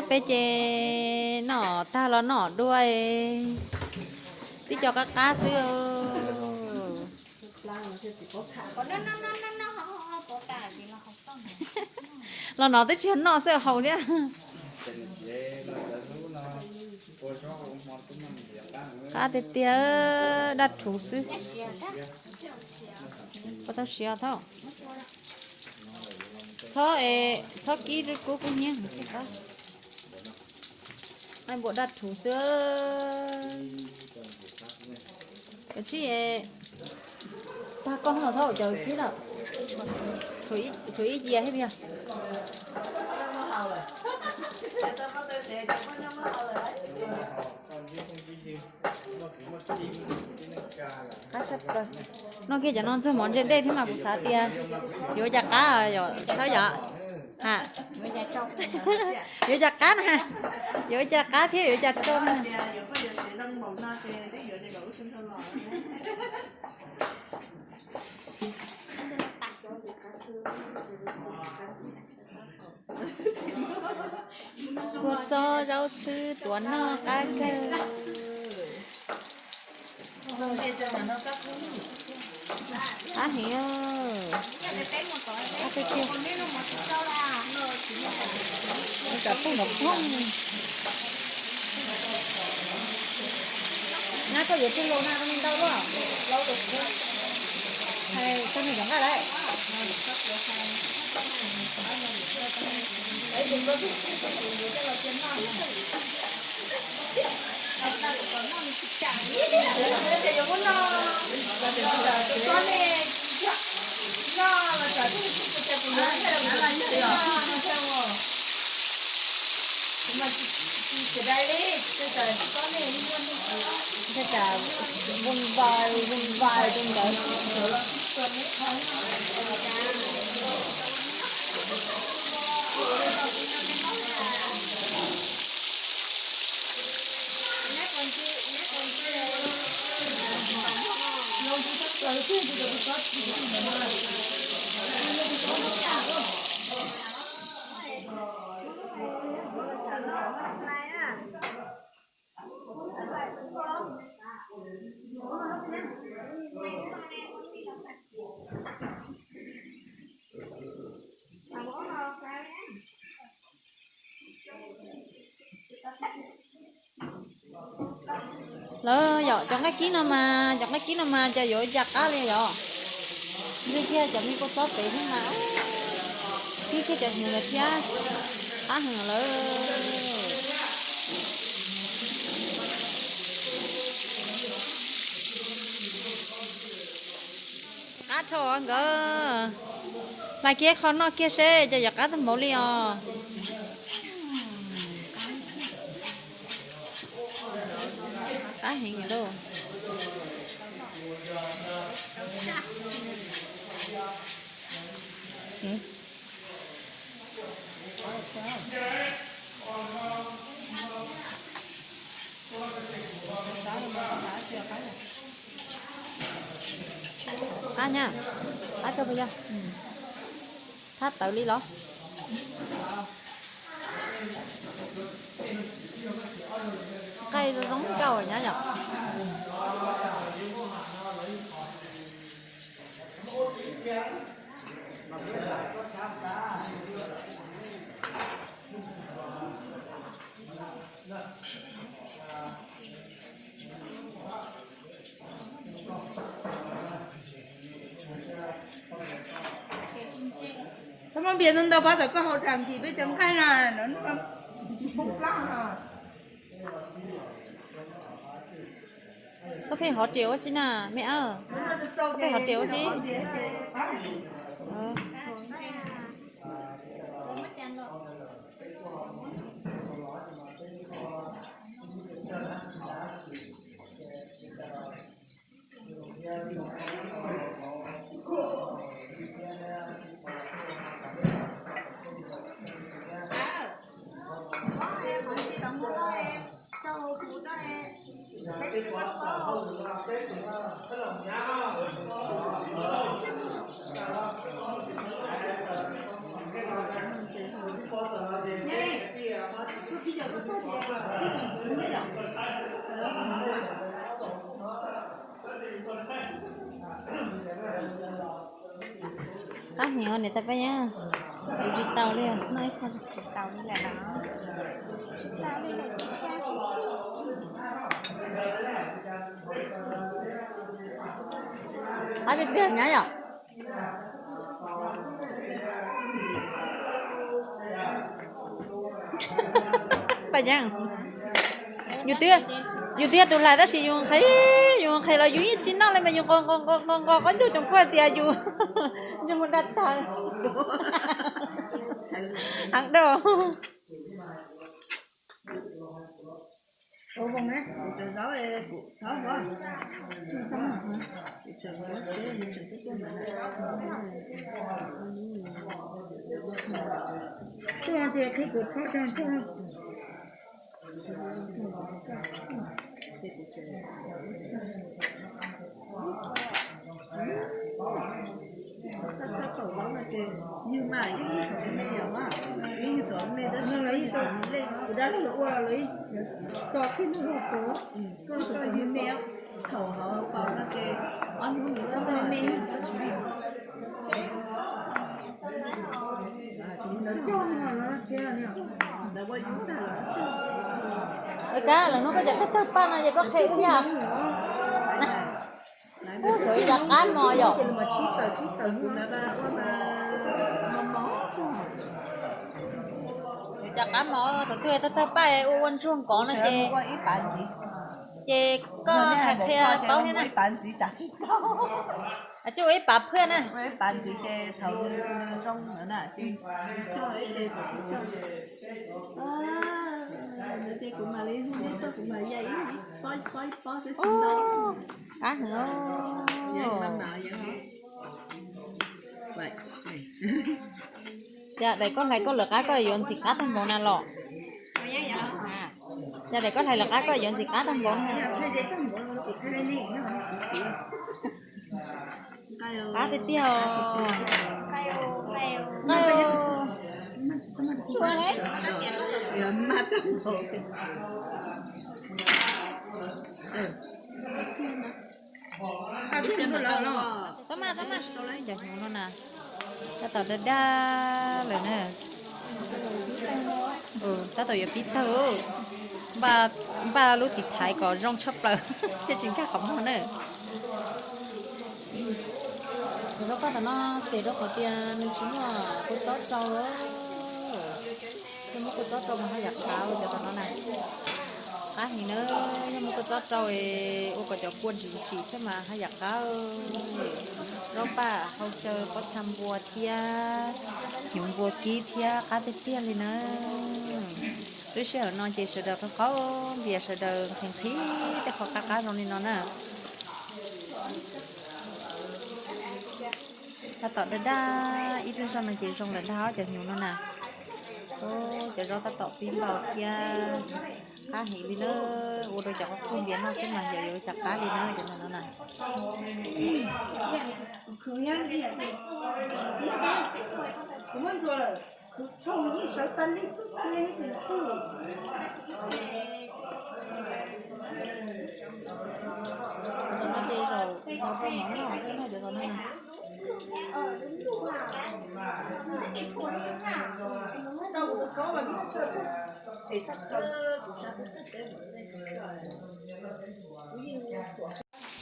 Peb ces noj tag los noj dua, tib co qab qab xwb. Los no twb tsis yog noj xwb, haus thiab. Qab tiag tiag, daj rhuv xwb. Puas tau siav thaum? Txhob, txhob kib kub kub hnyiab. Npuas daj rhuv xwb. Cov tsib, tag koj los thaum cov khib lawm. Tshuav ib yias thiab yog. Noj kiag cov no ntxuag mov ntse dej thiab mas kuv xav tias yuav cas qab, thawj yom. Ha, yuav cas qab na ha, yuav cas qab thiab yuav cas tsau na. Kua txob zaub txhwb tuav noj qab kawg. Qab heev, qab tiag tiag. Tsam phooj nrov phooj. Nyab koj yuav tsawg los na, koj me ntau luaj. Hais txog nws cov nqaij lawm. Ntshai tsam voo vais voo vais rau ntawd. Lawv yom, cov nqaij kib no mas, cov nqaij kib no mas cas yuav cas qab li yom. Ntxig kiag cov me kua txob pem thiab mas, kib kiag cov hnyuv lawm thiab, qab heev lawm. Qab dhau nkawd, hlais kiag qho noj kiag seb cas yuav qab tag npaum li os. Qab heev lauj. Qab nyab, qab kawg puas yog? Txhab tawv li los? Nqaij zoo zoo nkauj nyab yom. Koj muab npias ntau ntau pab tawm koj haus dam nkim peb cov nqaij na, poob plab no. Koj pheej hov riam ua tsi na me ab? Koj pheej hov riam ua tsi? Qab heev os niam tais Paj Yeeb, kuv tsis tau li, noj ib qho tsis tau li lawm no. Qab tiag tiag nyab yom. Paj Yeeb, yus twb yog tus hlais tab sis yus nqhis, yus nqhis los yus yeej tsis noj li mas yus nqos nqos nqos nqos nqos qab ntuj tsoom phuaj tias yus ntsej muag daj tag. Heev dab. Tab tab tom hauv no ces yus mas yeej yog thaum me yom, yeej yog thaum me tab sis lawv ib tug lej os. Kuv dab laug ua lawv tso khib nug log koj, koj yog me, thaum hauv paus no ces ob hnub nws txhob me. Kab, lawv hnub koj cov tawg tawg paj no ces koj qhia wb thiab. Ub, tshuav ib co qab mos yom. Cov qab mos thaum twg tawg tawg paj ua ua ntsuag nkov no ces, ces koj hais qhia paub thiab na. Tsis ua ib pav phwj na. Qab heev. Yog daim koj hlais koj lawv qab koj yuav ntxim qab tag npaum na los? Yog daim koj hlais lawv qab koj yuav ntxim qab tag npaum na? Qab tiag tiag os. Txhob maj, txhob maj, cov hnyuv no na, tab tom dag dag lawm na. Tab tom yuav pib tawg, npaj lub tiv thaiv kom zoo tshaj plaws thiaj tsis nkag qhov muag na. Cov zaub qab tom no xes rau qhov tias nws tsis muaj kua txob rau. Yog muaj kua txob rau mas haj yam qab cov tom no na. Qab heev na, yog muaj kua txob rau es ua kom cov kua ntsim ntsim thiab mas haj yam qab. Zaub paj hau xyaw pob txha npua thiab hnyuv npua kib thiab qab tiag tiag li na. Lub sij hawm no ces sawv daws qaug qaug npias, sawv daws nqhis nqhis tej qhov qab qab zoo li no na. Tab tom dag dag ib lub zog no ces zoo lawm ntag cov hnyuv no na. Cov zaub tab tom pib npau thiab qab heev li na. Ua rau cov qaug qaug npias noj xwb mas yog yuav ua cas qab li na cov no na. Cov no ces zaum nto rau mov noj xwb na cov no na.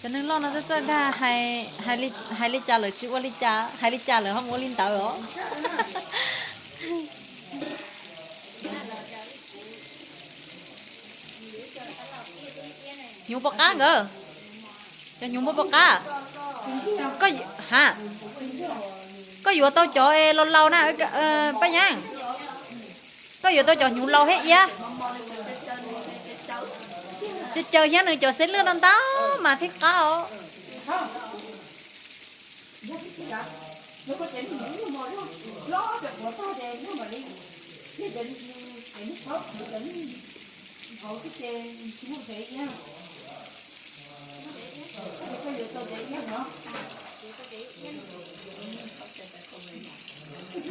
Cov neeg loj no txawj txawj dag, hais li cas lawv tsis ua li cas, hais li cas lawv ho mus ua li ntawd os. Hnyuv puas qab nkawd? Cov hnyuv puas qab? Ha, koj yuav tau cov laus laus na, Paj Yeeb. Koj yuav tau cov hnyuv laus thiab iab. Caws caws thiab nws cov xeb lwj no ntau mas thiaj qab os.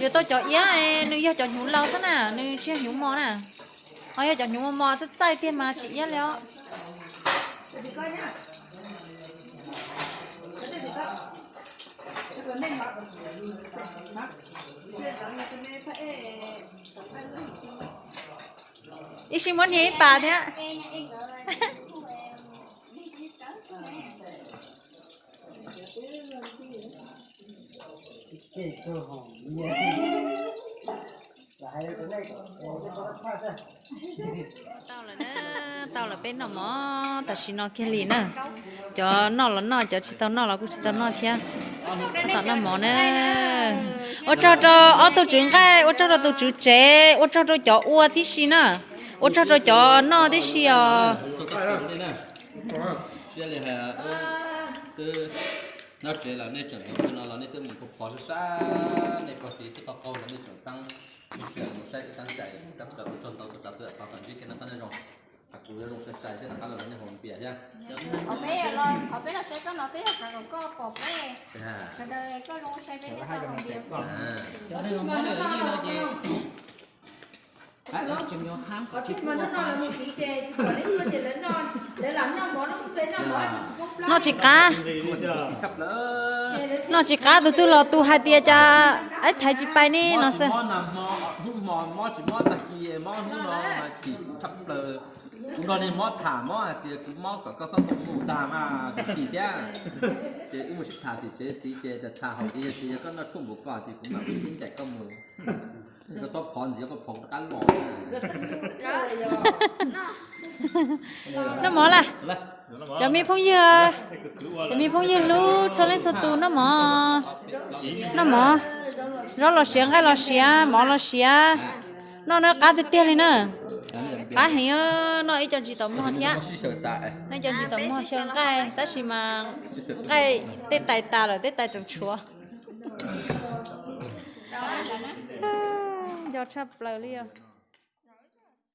Yuav tau cov iab, nws yog cov hnyuv laus xwb na, nws tsis yog hnyuv mos na. Ho yog cov hnyuv mos mos txaij txaij tiag mas tsis iab li os. Ib sij muab hnia ib pas thiab. Tau lawm na, tau lawm peb noj mov tam sim no kiag li na. Cov noj los noj, cov tsis tau noj los kuj tsis tau noj thiab. Tab tom noj mov na. Ua tsaug rau ob tug tswv nqaij, ua tsaug rau tus tswv tsev, ua tsaug rau cov ua tib si na, ua tsaug rau cov noj tib si os. Nyob tsev los nej tseem nyob no los nej twb mus pov sai sai, nej pog txiv twb tau qaug los nej tseem teeb, nej tseem mus saib ib teeb cai, tab plaws ua tsaug ntau tus tsav txhua yam thov kom ntsib kev noj qab nyob zoo, kom kuv zoo sai sai thiab rov qab los nej haus npias thiab. Qhov peb los saib koj no twb yog qhov kom koj pom peb sawv daws, koj zoo sai peb thiab koj haus npias. Noj tsis qab, noj tsis qab, tus twg los tus hais tias cas ib thaiv tsis pais ne no xwb. Hnub hmo mob tsis mob tag kis, mob hnub no mas chim kuv tshaj plaws. Kuv nrog niag mob tham, mob hais tias kuv mob kom koj txhob mus tham mas kuv chim thiab. Ces wb mus sib tham tim tsev tid ces tham haum ces yog tias yog koj noj tshuaj npaum ko ces kuv mam li sib ncaim koj mus. Koj txhob phov ntxiv, koj phov kuv qab los. Noj mov lawm. Cov me phooj ywg, cov me phooj ywg hlub txhua leej txhua tus, noj mov, noj mov, zaub los siav, nqaij los siav, mov los siav. Noj no qab tiag tiag li na. Qab heev, noj ib co ntsis tau muag thiab. Noj ib co ntsis tau muag xyaw nqaij tab sis mas nqaij tej tais tas lawm, tej tais tseem tshuav. Nco tshaj plaws li os.